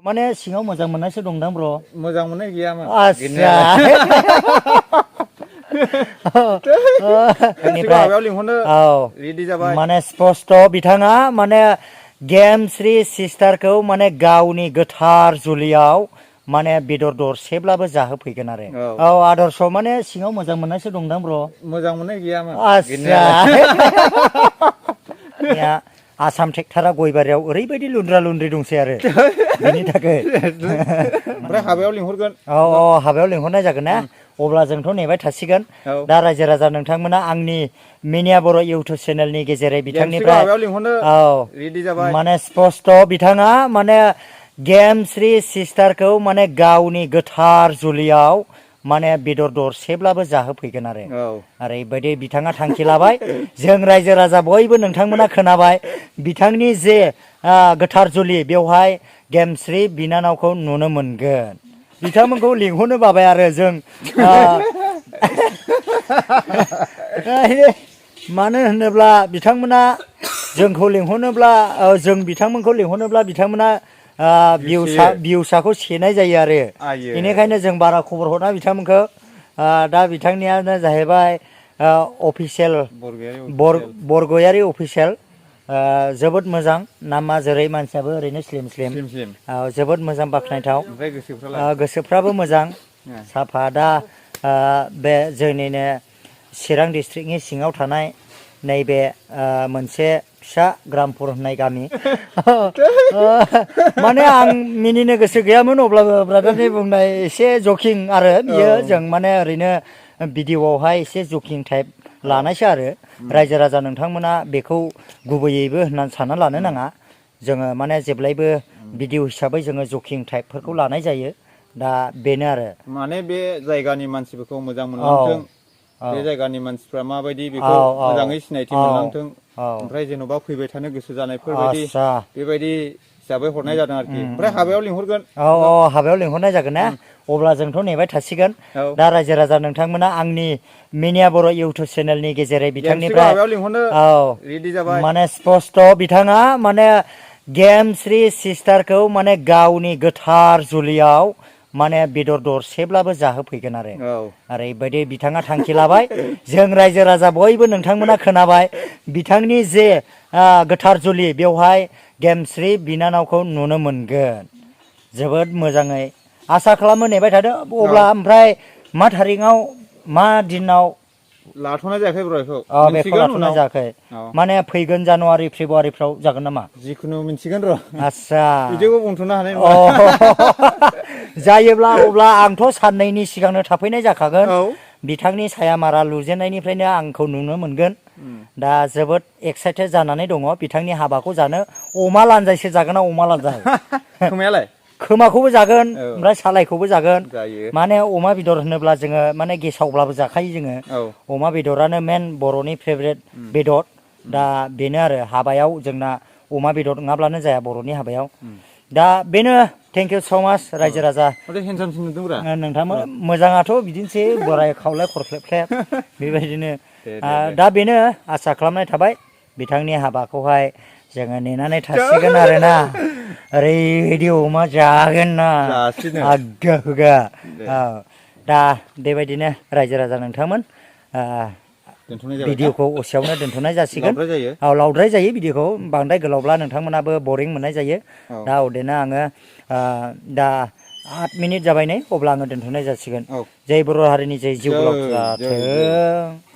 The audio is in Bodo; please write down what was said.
माने सिङाव मोजां मोननायसो दंदां ब्र मोजां मोननाय गैयामोन आस्सा हाबायाव लिंहरनो रेडि जाबाय माने स्पष्ट बिथाङा माने गेमस्रि सिस्टारखौ माने गावनि गोथार जुलियाव माने बेदर दरसेब्लाबो जाहोफैगोन आरो औ आदर्श माने सिङाव मोजां मोननायसो दंदां ब्र मोजां मोननाय गैयामोन आस्सा आसाम ट्रेक्टारा गयबारियाव ओरैबायदि लुन्द्रा लुन्द्रि दंसै आरो बेनि थाखाय ओमफ्राय हाबायाव लिंहरगोन औ हाबायाव लिंहरनाय जागोन ना अब्ला जोंथ' नेबाय थासिगोन दा रायजो राजा नोंथांमोना आंनि मिनिया बर' इउटुब चेनेलनि गेजेरै बिथांनिफ्राय माने स्पष्ट बिथाङा माने गेमस्रि सिस्टारखौ माने गावनि गोथार जुलियाव माने बेदर दरसेब्लाबो जाहोफैगोन आरो ओरैबायदि बिथाङा थांखि लाबाय जों रायजो राजा बयबो नोंथांमोना खोनाबाय बिथांनि जे गोथार जुलि बेवहाय गेमस्रि बिनानावखौ नुनो मोनगोन बिथांमोनखौ लिंहरनो बाबाय आरो जों मानो होनोब्ला बिथांमोना जोंखौ लिंहरनोब्ला जों बिथांमोनखौ लिंहरनोब्ला बिथांमोना भिउसाखौ सेनाय जायो आरो बेनिखायनो जों बारा खबर हरना बिथांमोनखौ दा बिथांनियानो जाहैबाय अफिसियेल बरगयारि अफिसियेल जोबोद मोजां नामा जेरै मानसियाबो ओरैनो स्लिम स्लिम जोबोद मोजां बाख्नायथाव गोसोफ्राबो मोजां साफा दा बे जोंनिनो चिरां डिस्ट्रिक्टनि सिङाव थानाय नैबे मोनसे फिसा ग्रामपुर होननाय गामि माने आं मिनिनो गोसो गैयामोन अब्लाबो ब्रादारनि बुंनाय एसे जकिं आरो बियो जों माने ओरैनो भिडिअआवहाय एसे जकिं टाइप लानायसो आरो रायजो राजा नोंथांमोना बेखौ गुबैयैबो होननानै सानना लानो नाङा जोङो माने जेब्लायबो भिडिअ हिसाबै जोङो जकिं टाइपफोरखौ लानाय जायो दा बेनो आरो माने बे जायगानि मानसिफोरखौ मोजां मोनलांथों बे जायगानि मानसिफ्रा माबायदि बेखौ मोजाङै सिनायथि मोनलांथों ओमफ्राय जेन'बा फैबाय थानो गोसो जानायफोरबायदि बेबायदि हिसाबै हरनाय जादों आरोखि ओमफ्राय हाबायाव लिंहरगोन हाबायाव लिंहरनाय जागोन ना अब्ला जोंथ' नेबाय थासिगोन दा रायजो राजा नोंथांमोना आंनि मिनिया बर' इउटुब चेनेलनि गेजेरै बिथांनिफ्राय माने स्पष्ट बिथाङा माने गेमस्रि सिस्टारखौ माने गावनि गोथार जुलियाव माने बेदर दरसेब्लाबो जाहोफैगोन आरो ओरैबायदि बिथाङा थांखि लाबाय जों रायजो राजा बयबो नोंथांमोना खोनाबाय बिथांनि जे गोथार जुलि बेवहाय गेमस्रि बिनानावखौ नुनो मोनगोन जोबोद मोजाङै आसा खालामो नेबाय थादो अब्ला ओमफ्राय मा थारिखआव मा दिनाव लाथ'नाय जायाखै ब्र बेखौ बेखौ लाथ'नाय जायाखै माने फैगोन जानुवारि फेब्रुवारिफ्राव जागोन नामा जिखुनु मिन्थिगोन र' आस्सा बिदिखौ बुंथ'नो हानाय नङा जायोब्ला अब्ला आंथ' साननैनि सिगांनो थाफैनाय जाखागोन बिथांनि सायामारा लुजेननायनिफ्रायनो आंखौ नुनो मोनगोन दा जोबोद एक्साइटेड जानानै दङ बिथांनि हाबाखौ जानो अमा लानजायसो जागोन ना अमा लानजाय खोमायालाय खोमाखौबो जागोन ओमफ्राय सालायखौबो जागोन माने अमा बेदर होनोब्ला जोङो माने गेसावब्लाबो जाखायो जोङो अमा बेदरानो मेन बर'नि फेभरेट बेदर दा बेनो आरो हाबायाव जोंना अमा बेदर नङाब्लानो जाया बर'नि हाबायाव दा बेनो थेंक इउ स' माच रायजो राजा नोंथांमोन मोजाङाथ' बिदिनोसै बोराय खावलाय खरख्लेबख्लेब बेबायदिनो दा बेनो आसा खालामनाय थाबाय बिथांनि हाबाखौहाय जोङो नेनानै थासिगोन आरोना ओरैबायदि अमा जागोन ना आगा हुगा दा बेबायदिनो रायजो राजा नोंथांमोन भिडिअखौ एसेयावनो दोनथ'नाय जासिगोन लावद्राय जायो भिडिअखौ बांद्राय गोलावब्ला नोंथांमोनाबो बरिं मोननाय जायो दा अदेनो आङो दा 8 मिनिट जाबाय नै अब्ला आङो दोनथ'नाय जासिगोन जय बर' हारिनि जय जिउ गोलाव जाथों